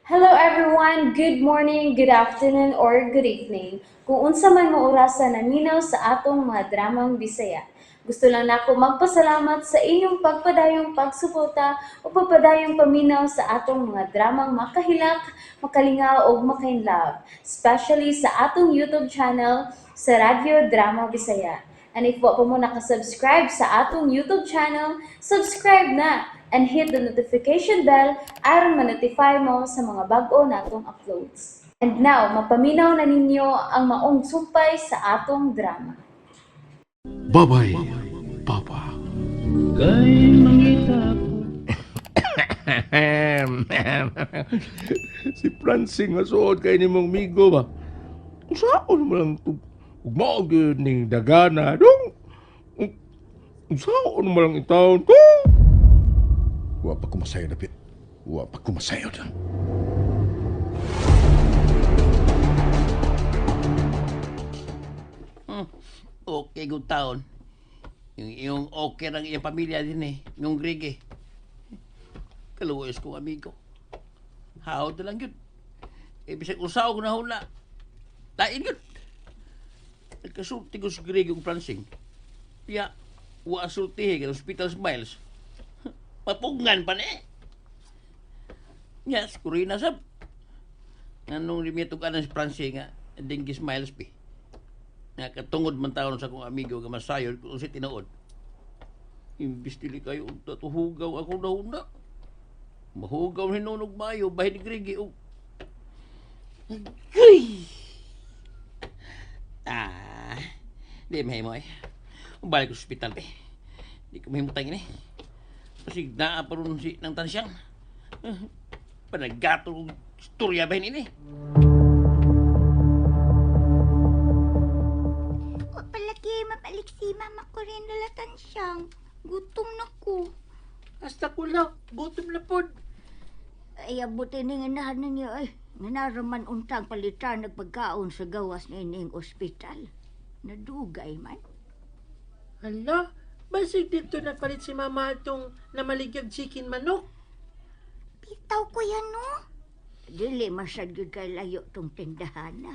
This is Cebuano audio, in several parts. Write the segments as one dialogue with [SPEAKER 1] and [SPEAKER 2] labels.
[SPEAKER 1] Hello everyone! Good morning, good afternoon, or good evening. Kung unsa man mo orasa naminaw sa atong mga dramang Bisaya. Gusto lang nako magpasalamat sa inyong pagpadayong pagsuporta o pagpadayong paminaw sa atong mga dramang makahilak, makalingaw ug makainlove, especially sa atong YouTube channel sa Radyo Drama Bisaya. And if wa pa mo nakasubscribe sa atong YouTube channel, subscribe na and hit the notification bell aron ma-notify mo sa mga bag-o natong uploads. And now, mapaminaw na ninyo ang maong sumpay sa atong drama.
[SPEAKER 2] Babay, Papa.
[SPEAKER 3] Si Francine nga suod kay ni mong migo ba. Unsaon mo lang to? Ug mao gyud ning dagana dong. Unsaon mo lang itawon ko?
[SPEAKER 2] Wa pa ko masayod, dapit. Wa pa ko masayod.
[SPEAKER 4] Okay, good taon. Yung iyong okay lang iyang pamilya din eh. Yung Greg eh. Kaluwas kong amigo. Hawd na lang yun. Eh, bisag usaw ko na hula. Lain yun. Nagkasulti ko sa Greg yung Francing. Piya, wa sultihe kay Hospital Smiles. Papugngan pa ni eh. Nya, skurina sab. Anong limitog ka si Francing nga, dengue smiles pi. Nga katungod man taon sa akong amigo nga masayod kung si tinuod. Imbis dili kayo og tatuhugaw ako na una. Mahugaw ni nunog mayo bahin ni Grigi og. Ay! Ah, di mahimo eh. Balik ko sa ospital eh. Di ko mahimutang ini. Kasi naa pa ron si nang tansyang. Panagato og istorya bahin ini.
[SPEAKER 5] O palagi, mabalik si mama ko rin lulatan siyang. Gutom na ko.
[SPEAKER 6] Hasta kula, gutom na pod.
[SPEAKER 5] Ay, abuti ni nga nahan ninyo ay. Nga naraman untang palitan nagpagkaon sa gawas ni ining ospital. Nadugay man.
[SPEAKER 6] Hala, basig dito nagpalit si mama atong namaligyag chicken manok.
[SPEAKER 5] Bitaw ko yan, no? Dili man sad gyud kay layo tong tindahan na.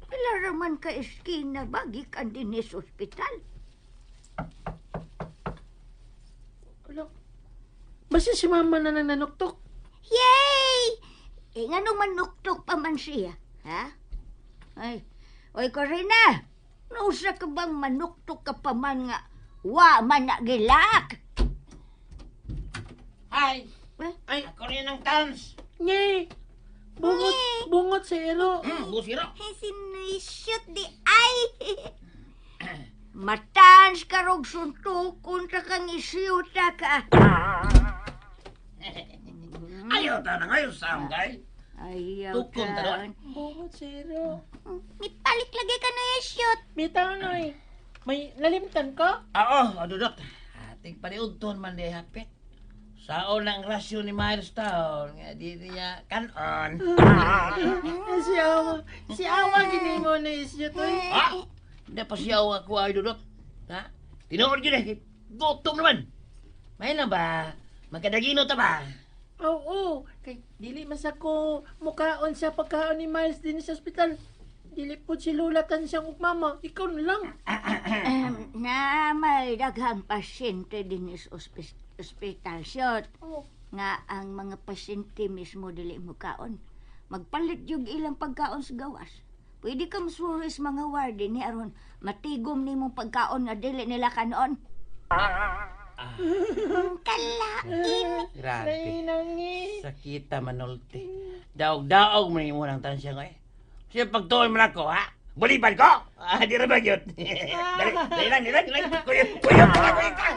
[SPEAKER 5] Pila raman ka eskina bagi kan dinhi sa ospital.
[SPEAKER 6] Hala, basta si mama na nananuktok.
[SPEAKER 5] Yay! Eh, nga nung manuktok pa man siya, ha? Ay, oy Corina, nausa ka bang manuktok ka pa man nga wa man na gilak?
[SPEAKER 4] Hi!
[SPEAKER 5] Eh?
[SPEAKER 6] Ay,
[SPEAKER 4] Ako rin ang tans!
[SPEAKER 6] nye! Bungot, bungot sa ero.
[SPEAKER 4] Busiro!
[SPEAKER 5] Sinishoot di ay! Matans karog suntok unta kang isyuta ka.
[SPEAKER 4] Ayaw ta na ngayon, Sam, guy.
[SPEAKER 5] Ayaw
[SPEAKER 4] Tukon ta doon.
[SPEAKER 6] Bungot sa ero.
[SPEAKER 5] Mipalik lagi ka na yung shoot.
[SPEAKER 6] Bitaw noy. May nalimtan ka?
[SPEAKER 4] Oo, adudot. Ating paniudton man di hapit. Sao lang rasyon ni Miles taon, nga di niya kanon.
[SPEAKER 6] Eh, si Awa. Si Awa gini mo na isyut, oy.
[SPEAKER 4] Ah! Hindi pa siya ako ay dudot. Ha? Tinuod yun eh. Gutom naman. May na ba? Magkadagino ta ba?
[SPEAKER 6] Oo, kay dili man sa ko mukaon sa pagkaon ni Miles din sa ospital. Dili po si Lola tansiyang ug mama. Ikaw na lang.
[SPEAKER 5] Na may daghang pasyente din sa ospital shot.
[SPEAKER 6] Oh.
[SPEAKER 5] Nga ang mga pasyente mismo dili mo kaon. Magpalit yung ilang pagkaon sa gawas. Pwede ka masuris mga warden ni aron matigom nimong pagkaon nga dili nila kanoon. Kalain.
[SPEAKER 4] Grabe.
[SPEAKER 6] Nainangi.
[SPEAKER 4] Sakita manulte. Daog-daog man yung munang tansya ko eh. Siya pagtuon man ako, ha? Buliban ko! Ah, di ra ba yun? Dali, dali lang, dali lang, dali lang. Kuyog, kuyog, kuyog, kuyog ka!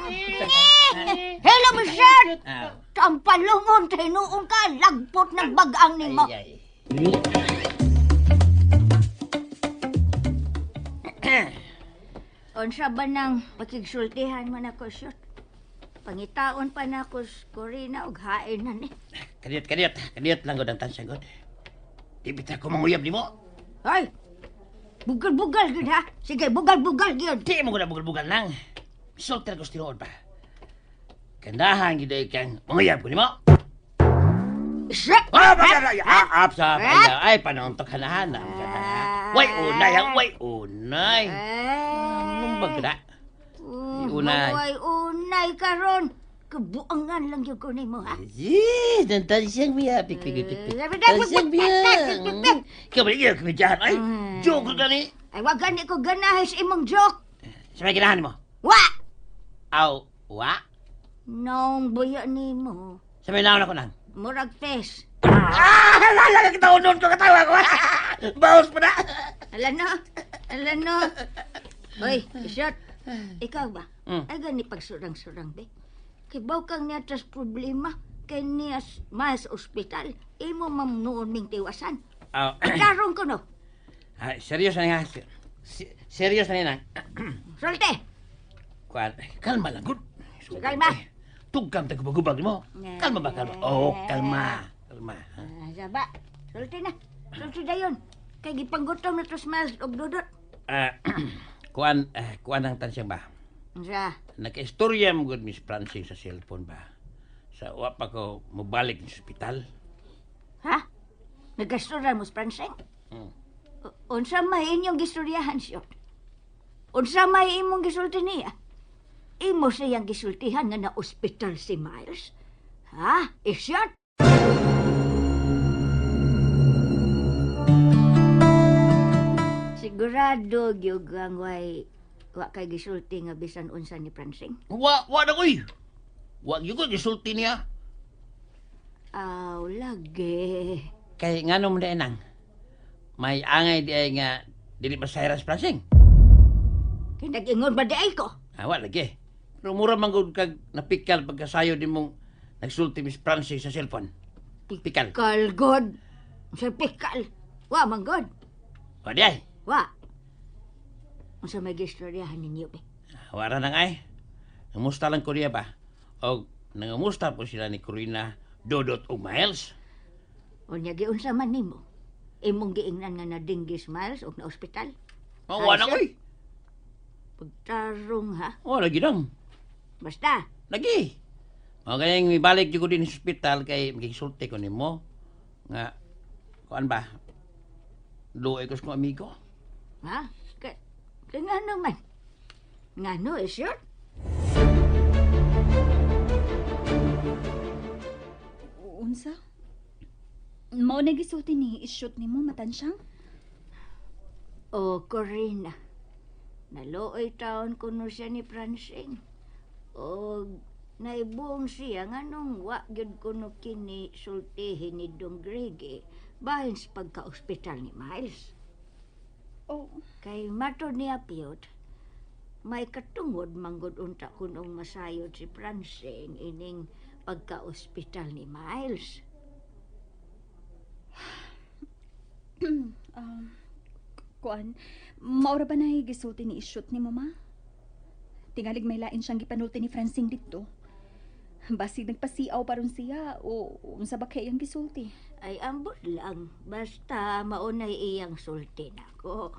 [SPEAKER 5] Hello, Michelle!
[SPEAKER 4] Ah,
[SPEAKER 5] Tampalungon, tinuon ka, lagpot ng bagang nimo.
[SPEAKER 4] ay, ay.
[SPEAKER 5] Unsa ba nang pakigsultihan man ako, shoot? Pangitaon pa na ako sa Corina og hain na ni.
[SPEAKER 4] Kadiyot, kadiyot. Kadiyot lang gud ang tansya gud. Di bitaw ko manguyab nimo.
[SPEAKER 5] Ay! Bugal-bugal gyud ha. Sige, bugal-bugal gyud.
[SPEAKER 4] Di mo gud bugal-bugal lang. Sulti ko sa tinuod ba. Kandahan gid ay kang manguyab ko nimo.
[SPEAKER 5] Isip!
[SPEAKER 4] Ah, bagay, ah, ah, sa, ay, ay, panontok ka na, hanam ka na. Way unay, ah, way unay.
[SPEAKER 5] Eh.
[SPEAKER 4] Anong bagra? Unay.
[SPEAKER 5] Way unay karon. Kabuangan lang yung kunay mo, ha?
[SPEAKER 4] Yes, nantansiyang biya. Pik, pik, pik, pik. Tansyang biya. Ikaw ba yung kumidyahan? Ay, joke ka ni.
[SPEAKER 5] Ay, wag gani ko ganahe sa imong joke.
[SPEAKER 4] Sa may ganahan mo?
[SPEAKER 5] Wa!
[SPEAKER 4] Aw, wa?
[SPEAKER 5] Nong buya nimo.
[SPEAKER 4] Sa may naon ako nang?
[SPEAKER 5] Murag test.
[SPEAKER 4] Ah, lala ka taon ko katawa ko. Bawas pa na.
[SPEAKER 5] Ala no. Ala no. Hoy, Isyot. Ikaw ba?
[SPEAKER 4] Mm.
[SPEAKER 5] Ay gani pagsurang-surang be. Kibaw kang niya tas problema kay niya mas ospital. Imo mamnuon ming tiwasan.
[SPEAKER 4] Aw,
[SPEAKER 5] Tarong ko no.
[SPEAKER 4] ah, seryoso na nga. Seryoso na nga.
[SPEAKER 5] Sulte.
[SPEAKER 4] Kuan, kalma lang, good.
[SPEAKER 5] Kalma.
[SPEAKER 4] Tugkam tagubag-ubag mo. Kalma ba, kalma? Oh, kalma. Kalma. Ha?
[SPEAKER 5] Ah, saba. Sulte na. Sulte dayon. Kay gipanggutom na tos Miles og dudot.
[SPEAKER 4] Ah, kuan, eh, kuan ang tansyang ba?
[SPEAKER 5] Unsa?
[SPEAKER 4] Nakaistorya mo good Miss Francine sa cellphone ba? Sa wa pa ko mobalik sa ospital.
[SPEAKER 5] Ha? Nagastura mo sa Francine?
[SPEAKER 4] Mm.
[SPEAKER 5] Unsa may inyong gistoryahan siya? Unsa may imong gisulti niya? Imo siyang gisultihan nga na-ospital si Miles? Ha? Isyot? Sigurado gyud ang way wa kay gisulti nga bisan unsa ni Francine.
[SPEAKER 4] Wa, wa na koy. Wa gyud ko gisulti niya.
[SPEAKER 5] Aw, lagi.
[SPEAKER 4] Kay ngano mo na nang? May angay di ay nga dili ba Cyrus Francine?
[SPEAKER 5] Kay nag-ingon ba di ay ko?
[SPEAKER 4] Ah, wa lagi. Pero mura man gud kag napikal pagkasayo di mong nagsulti Miss Francine sa cellphone. Pikal.
[SPEAKER 5] Pikal god. Sa pikal. Wa man god.
[SPEAKER 4] Wa di ay.
[SPEAKER 5] Wa. Unsa may gistoryahan ninyo be?
[SPEAKER 4] Wara nang ay. Nangamusta lang ko niya ba? O nangamusta po sila ni Corina, Dodot ug Miles.
[SPEAKER 5] Unya giunsa man nimo? Imong giingnan nga nadinggis Miles og na ospital.
[SPEAKER 4] Oh, wala
[SPEAKER 5] Ay,
[SPEAKER 4] koy.
[SPEAKER 5] Pagtarong ha.
[SPEAKER 4] Oh, lagi nang.
[SPEAKER 5] Basta.
[SPEAKER 4] Lagi. O kaya yung ibalik ko din sa ospital kay magisulti ko nimo nga kuan ba? Luoy ko sa kong amigo.
[SPEAKER 5] Ha? Kay kay ngano man? Ngano is yun?
[SPEAKER 7] Unsa? Mao na gisulti ni ishoot nimo matansyang?
[SPEAKER 5] O Corina. Naluoy taon kuno siya ni Francine. O naibuong siya nganong wa gyud kuno kini sultihin ni Dong Grege bahin sa pagka-ospital ni Miles.
[SPEAKER 7] Oh,
[SPEAKER 5] Kay mato niya piyot, may katungod manggod unta kunong masayod si Francine ining pagka-ospital ni Miles.
[SPEAKER 7] um, kuan, maura ba na gisulti ni ishoot nimo ma? Tingalig may lain siyang gipanulti ni Francine didto. Basig nagpasiaw pa ron siya o unsa ba kay iyang gisulti?
[SPEAKER 5] Ay ambot lang, basta maunay iyang sulti nako.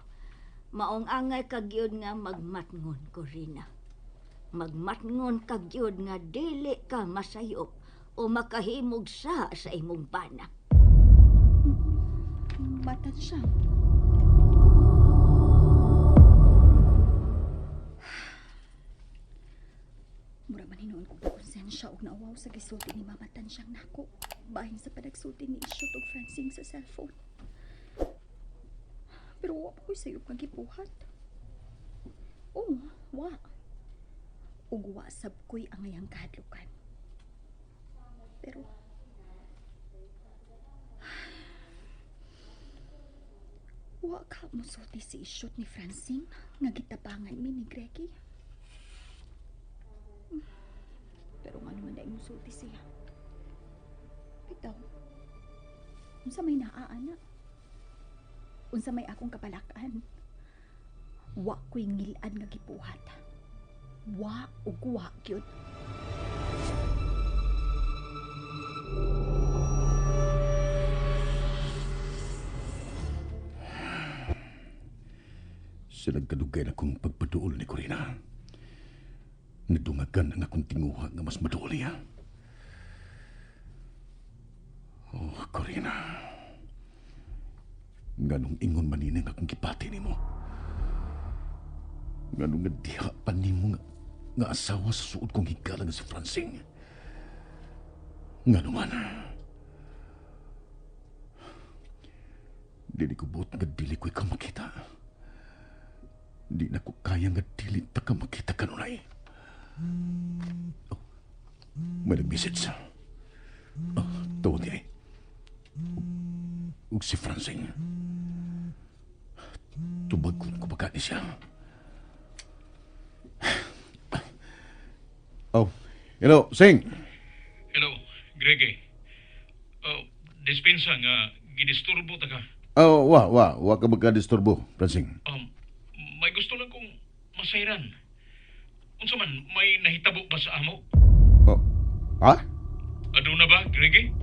[SPEAKER 5] Maong angay kagyod nga magmatngon ko rina. Magmatngon kagyod nga dili ka masayop o makahimog sa sa imong bana.
[SPEAKER 7] Matan siya. Mura man hinuon kong nakonsensya og nauwaw sa gisulti ni Mama Tansyang nako. Bahin sa panagsulti ni Ishot og Francine sa cellphone. Pero wa pa ko'y sayop nga gibuhat. Oo, wa. Ug wa sab ko'y angayang kahadlukan. Pero wa ka mosulti si Ishot ni Francine nga gitabangan mi ni Greggy. Pero nga naman na musulti siya. Bitaw, unsa may naa ana? Unsa may akong kapalakan? Wa ko'y ngil-ad nga gibuhat. Wa ug wa gyud.
[SPEAKER 2] Sa nagkadugay na kong pagpaduol ni Corina. Nadungagan ang akong tinguha nga mas maduol niya. Oh, Corina. Nganong ingon man ini nga akong gipati nimo. Nganong nga diha pa nimo nga asawa sa suod kong higala nga si Francine. Ngano man. Dili ko buot nga dili ko ikaw makita. Di na ko kaya nga dili ta ka makita kanunay. Oh, may nag-message. Oh, tawag niya eh. Ug si Francine. Tubag ko na ni siya. Oh, hello, Sing.
[SPEAKER 8] Hello, Greg. Oh, dispensa nga gidisturbo ta ka.
[SPEAKER 2] Oh, wa ka magka-disturbo, Francine.
[SPEAKER 8] May gusto lang kong masayran. Unsa man may nahitabo ba sa amo?
[SPEAKER 2] Oh, ha?
[SPEAKER 8] Aduna ba, Greg?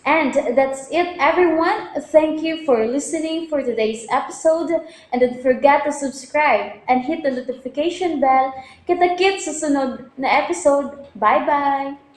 [SPEAKER 1] And that's it, everyone. Thank you for listening for today's episode. And don't forget to subscribe and hit the notification bell. Kita-kits sa sunod na episode. Bye-bye!